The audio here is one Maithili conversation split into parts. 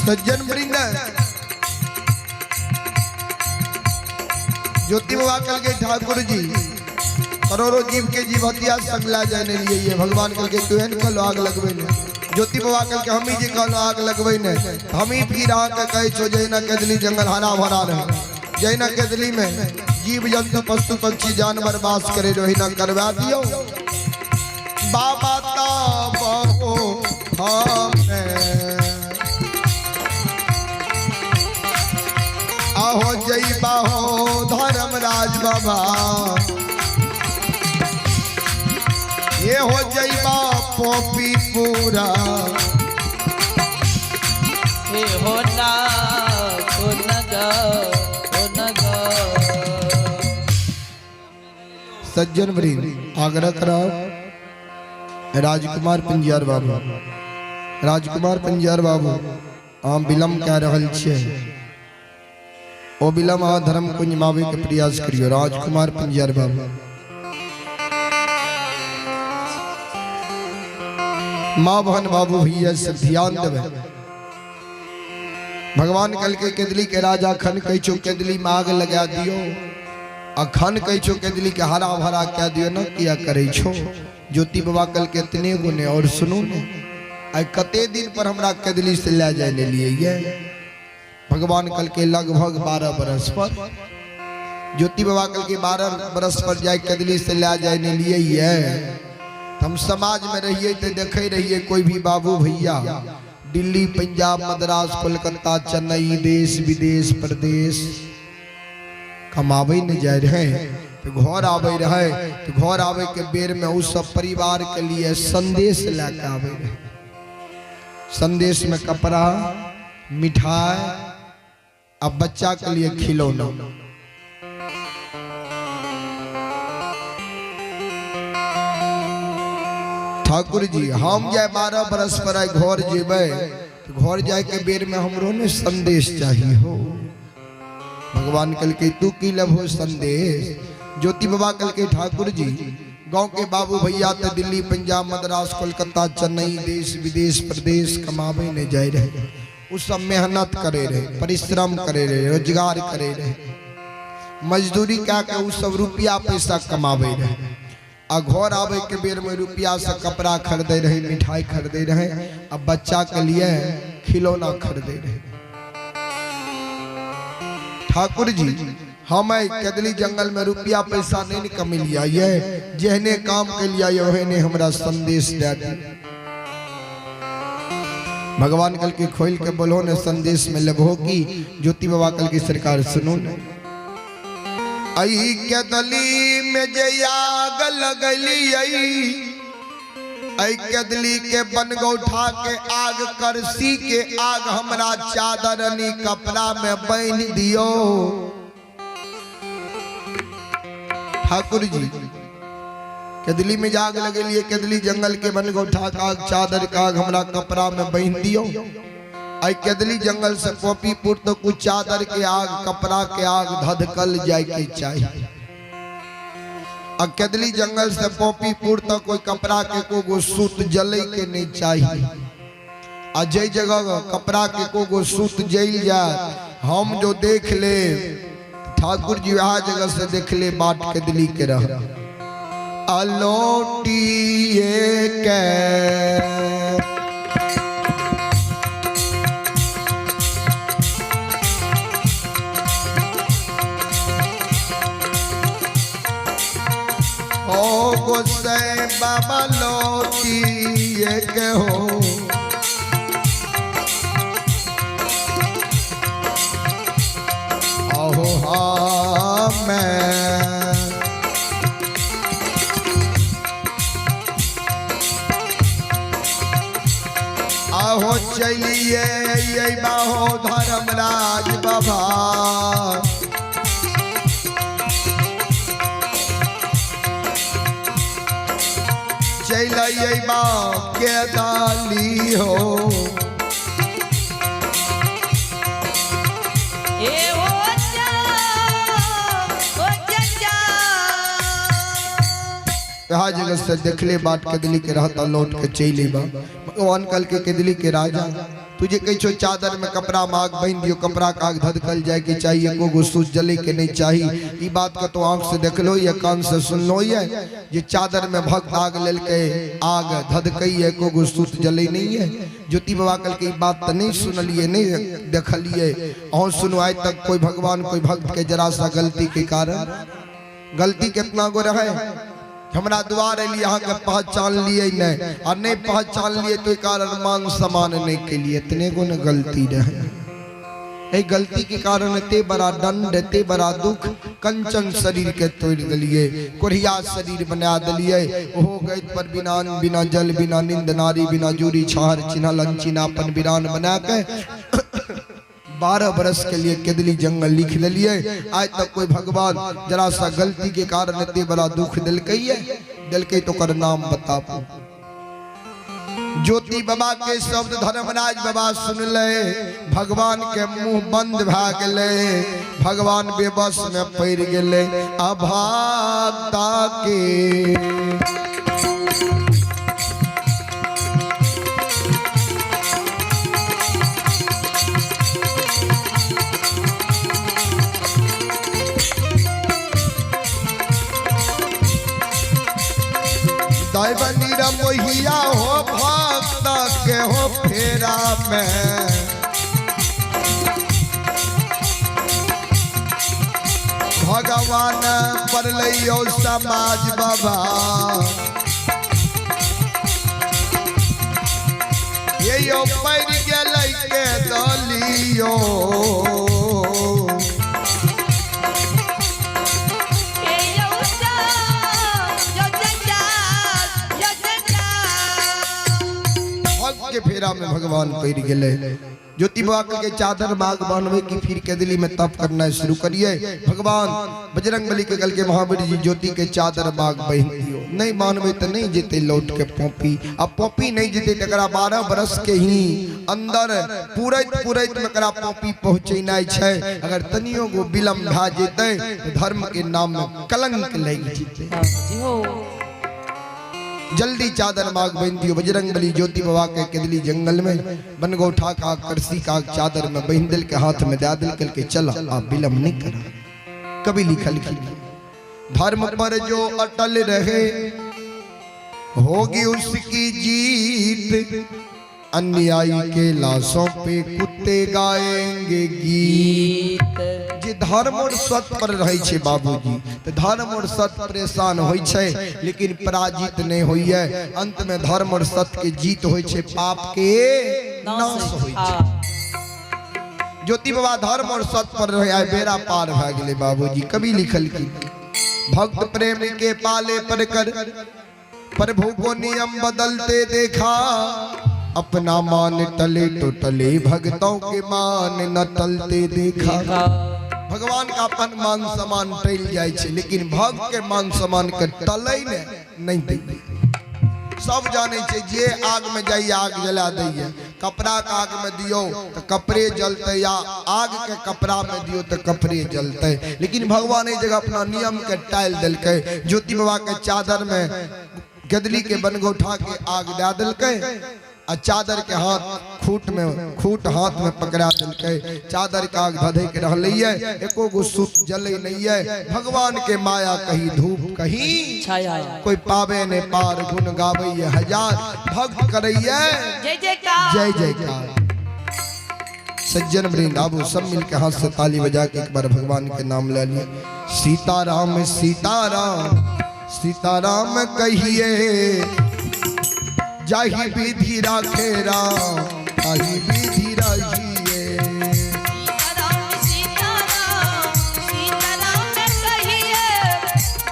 सज्जन वृंद, ज्योति बाबा कल के ठाकुर जी करोड़ों जीव के जीव हत्या संग ला जाए नहीं लिए ये भगवान कल के तुहन कल आग लगबे ने। ज्योति बाबा कल के हम ही जी कहलो आग लगबे ने, हम ही फिर आके कहे छो जहिना केदली जंगल हरा भरा रहे, जहिना केदली में जीव जंतु पशु पक्षी जानवर वास करे रोहिना करवा दियो। बाबा तब हमें आहो जईबा हो धर्मराज बाबा, ये हो जईबा पोपी पूरा। हे हो ना हो न ग हो न ग। सज्जन वृंद, आग्रह कराओ राजकुमार पंजियार बाबू, राजकुमार पंजियार बाबू, अहाँ विलम्ब कए रहल छियै, ओ विलम्ब अहाँ धर्म कुंज में आबे के प्रयास करियो। राजकुमार पंजियार बाबू, माँ बहन बाबू भैया से ध्यान देवे। भगवान कल के केदली के राजा खन कहै छौ केदली में आग लगा दियो, आ खन कहै छौ केदली के हरा भरा कह दियो, न किया करै छौ। ज्योति बाबा कल के इतने गुने और सुनू ने, आइ कते दिन पर हमरा केदली से ले जाए ले लिए ये। भगवान कल के लगभग 12 बरस पर, ज्योति बाबा कल के 12 बरस पर जाए केदली से ले जाए ले लिए ये। हम समाज में रहिए तो देखे रहिए कोई भी बाबू भैया दिल्ली पंजाब मद्रास कोलकाता चेन्नई देश विदेश प्रदेश कमाबे नहीं जाए रहे, तो घर आबे रहे, तो घर आबे के बेर में उस सब परिवार के लिए संदेश लेके आबे रहे। संदेश में कपड़ा, मिठाई, अब बच्चा के लिए खिलौना। ठाकुर जी हम जाए 12 बरस पर आए घर जेबे, तो घर जाए के बेर में हमरो ने संदेश चाहिए हो। भगवान कल के तू की लभो संदेश। ज्योति बाबा कल के ठाकुर जी गांव के बाबू भैया तो दिल्ली पंजाब मद्रास कोलकाता चेन्नई देश विदेश प्रदेश कमावे ने जाए रहे, उस सब मेहनत करे रहे, परिश्रम करे रहे, रोजगार करे रहे, मजदूरी क्या के उस सब रुपया पैसा कमावे रहे, आ घर आवे के बेर में रुपया से कपड़ा खरीदे रहे, मिठाई खरीदे रहे, आ बच्चा के लिए खिलौना खरीदे रहे। ठाकुर जी हम केदली जंगल में रुपया पैसा नहीं कमेलिया, ये जेहने काम के लिए ओहने हमरा संदेश दे दी। भगवान कल के खोल के बोलो ने संदेश में लेबो की। ज्योति बाबा कल की सरकार सुनो ने, आई केदली में जे आग लगली, आई केदली के बनगौठा के आग करसी के आग हमरा चादरनी कपड़ा में बांध दियो। ठाकुर जी केदली में जाग लगेलिए, केदली जंगल के बनगौठा के आग चादर के आग हमरा कपड़ा में बांध दियो। आई केदली जंगल से पोपीपुर तो कुछ चादर के आग कपड़ा के आग धधकल जाए के चाहिए। आ केदली जंगल से पोपीपुर तक कोई कपड़ा के को गो सूत जले के नहीं चाहिए। आ जई जगह कपड़ा के को गो सूत जल जाए हम जो देख ले, ठाकुर जी वह जगह से देख ले बाट केदली के रह अलोटिए के ओ गोसाई बाबा लोटिए के हो। आहो हाँ मैं आहो चलिए ये बाहो धर्मराज बाबा। चलिए बा के डाली हो। ए हो जा ओ जा। यहाँ जगह से देखले बाट केदली के रहता लौट के चली बा। भगवान कल के केदली के राजा तुझे कहै छो चादर में कपड़ा में आग बांधि दियो, कपड़ा के आग धधकल जाय के चाहिए, एको गो सूत जले के नहीं चाही। ई बात कतौ आंख से देखलो या कान से सुनलो ये जे चादर में भक्त आग लेलकै, आग धधकै, एको गो सूत जले नहीं है। ज्योति बाबा कहलकै ई बात तऽ नहीं सुनलिए, नहीं देखलिए। अहूँ सुनू, आइ तक कोई भगवान कोई भक्त के जरा सा गलती के कारण, गलती कितना गो रहे, हमरा द्वार अलियै अहाँके पहचान लिए नहीं, आ नहीं पहचान लिए तो कारण मान सम्मान नहीं के लिए, इतने गो न गलती रहे। एहि गलती के कारण एते बड़ा दंड, एते बड़ा दुख, कंचन शरीर के तोड़ दिलिए, कोढ़िया शरीर बना दिलिए। ओहो गैत पर बिना अन्न बिना जल बिना निंद नारी बिना जूरी छाहर चिन्हल अनचिनापन बिरान बना के 12 बरस के लिए केदली जंगल लिख दिलिए। आज तक कोई भगवान जरा सा गलती के कारण एते बड़ा दुख दिलकै दिलकै तो ओकर नाम बताबू। ज्योति बाबा के शब्द धर्मराज बाबा सुनले, भगवान के मुंह बंद भए गेलै, भगवान बेबस में पड़ गेलै। अभागता के दैव निरमोहिया हो भक्त के हो फेरा में, भगवान पड़लै समाज बाबा। ये यो पड़ गेलै के दलियो, भक्त के फेरा में भगवान पड़ गेलै। ज्योति बाबा के चादर बाग बांधवे की फिर केदली में तप करना शुरू करिए। भगवान बजरंग बली के कल के महावीर जी ज्योति के चादर बाग बहन दियो, नहीं बांधवे तो नहीं जेते लौट के पोपी। अब पोपी नहीं जेते तकरा 12 बरस के ही अंदर पूरैत पूरैत में करा पोपी पहुंचेनाइ छै। अगर तनियो गो विलम्ब भए जेते तो धर्म के नाम में कलंक लागि जेते। जल्दी चादर माग बहन दियो। बजरंग बली ज्योति बाबा के केदली जंगल में बनगौठा का करसी का चादर में बहन दिल के हाथ में दे दिल के चला, आप विलम्ब नहीं करा। कभी लिखल की धर्म पर जो अटल रहे होगी उसकी जीत, अन्यायी के लाशों पे कुत्ते गाएंगे गीत। जे धर्म और सत्य पर रहे छे बाबूजी तो धर्म और सत्य परेशान होई छे लेकिन पराजित नहीं होई है। अंत में धर्म और सत्य के जीत होई छे, पाप के नाश होई छे। ज्योति बाबा धर्म और सत्य पर रहे, आइ बेड़ा पार भए गेलै बाबूजी। कभी लिखल की भक्त प्रेम के पाले पर कर प्रभु को नियम बदलते देखा, अपना मान टले तो टले भक्तों के मान न टलते देखा। भगवान का अपन मान सम्मान टल जाए छे लेकिन भक्त के मान सम्मान के टले ने नहीं दे। सब जाने छे जे आग में जाइए आग जला दैये, कपड़ा के आग में दियो तो कपड़े जलते या आग के कपड़ा में दियो तो कपड़े जलते। लेकिन भगवान एक जगह अपना नियम के टाइल दिलकै, ज्योति बाबा के चादर में गदली के बनगौठा के आग दे दिलकै आ चादर के हाथ खूट में खूट हाथ में पकड़ा दिलकै, चादर के आग धधे के रहलै है, एको गो सूत जले नहीं है। भगवान के माया कहीं धूप कहीं छाया, कोई पावे ने पार गुण गावे हजार, भक्त करैये जय जयकार जय जयकार। सज्जन वृंद आबू सब मिलके हाथ से ताली बजा के एक बार भगवान के नाम ले लिए। सीताराम सीताराम सीताराम कहिए, जाहि विधि राखे राम ताहि विधि रहिए। सीताराम सीताराम सीताराम कहिए,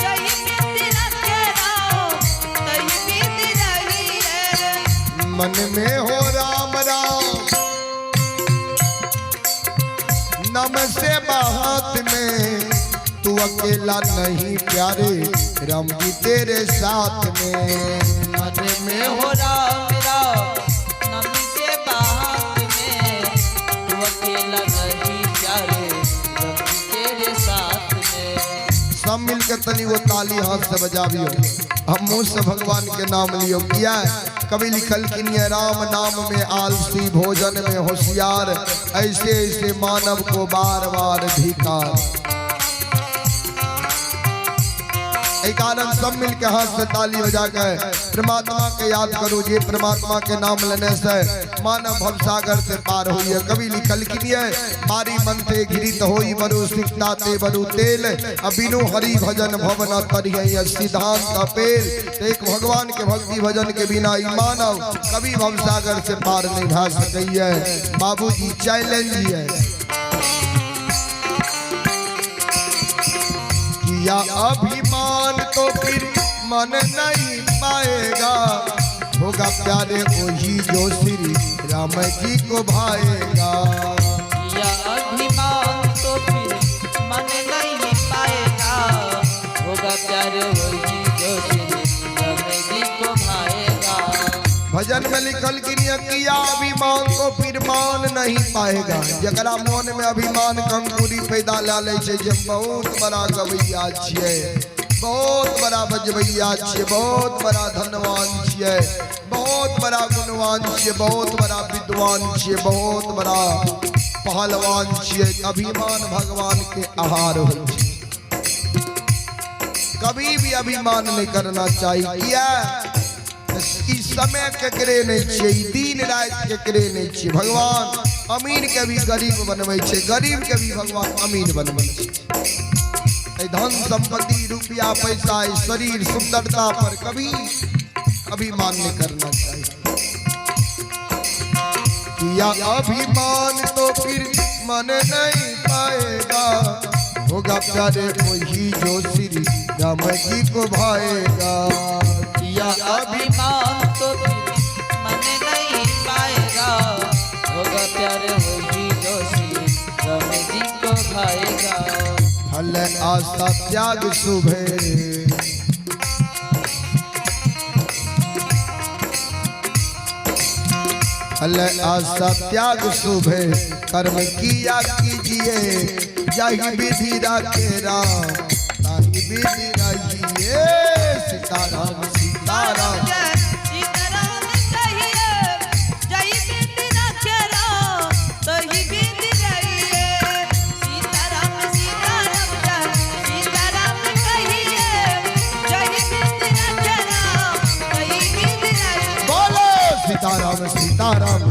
जहि विधि राखे राम ताहि विधि रहिए। मन में हो राम राम नम से बात में, तू अकेला नहीं प्यारे राम जी तेरे साथ में। मन में हो राम राम नम से बात में, तू अकेला नहीं प्यारे राम जी तेरे साथ में। सब मिलकर तनी वो ताली हाथ से बजाबियो, हम मुंह से भगवान के नाम लियो। किया कवि लिखलखिन ये राम नाम में आलसी, भोजन में होशियार, ऐसे ऐसे मानव को बार बार धिकार। एहि कारण सब मिलके हाथ से ताली बजा के परमात्मा के याद करू, जे परमात्मा के नाम लेने से मानव भवसागर से पार हुई है। कवि लिखलखिन ये मारी मनते घिरित होई बरु सिकता ते बरु तेल, अबिनु हरि भजन भवन तरिय सिद्धांत अपेल। एक भगवान के भक्ति भजन के बिना ई मानव कभी भवसागर से पार नहीं भा सकैया। बाबूजी चैलेंज है, किया अभिमान तो फिर मन नहीं पाएगा, होगा प्यारे वही जो श्री राम जी को भाएगा। किया अभिमान तो फिर मन नहीं पाएगा, होगा प्यार वही जो श्री राम जी को भाएगा। भजन में लिखल कि किया अभिमान तो फिर मान नहीं पाएगा। जकरा मन में अभिमान कंकुरी पैदा ला ले छै जे बहुत बड़ा गवैया छियै, बहुत बड़ा बजबैया छियै, बहुत बड़ा धनवान छियै, बहुत बड़ा गुणवान छियै, बहुत बड़ा विद्वान छियै, बहुत बड़ा पहलवान छियै। अभिमान भगवान के आहार होइ छै। कभी भी अभिमान नहीं करना चाहिए। किया ई समय केकरे नहीं छियै, ई दिन राति केकरे नहीं छियै। भगवान अमीर के भी गरीब बनबै छै, गरीब के भी भगवान अमीर बनबै छै। एहि धन संपत्ति रुपया पैसा ई शरीर सुंदरता पर कभी अभिमान नहीं करना चाहिए। किया अभिमान तो फिर मन नहीं पाएगा, होगा प्यारे वही जो श्री राम जी को भाएगा। किया अभिमान तो फिर मन नहीं पाएगा, होगा प्यार वही जो श्री राम जी को भाएगा। फल आशा त्याग सुभे, फल आशा त्याग सुभे कर्म किया कीजिए, यही विधि राखे राम ताही विधि रहिए। सीताराम सीताराम सीताराम कहिए जय बिंद रखे राम तही बिंद रहिए। सीताराम सीताराम जय सीताराम कहिए जय बिंद रखे राम तही बिंद रहिए। बोलो सीताराम सीताराम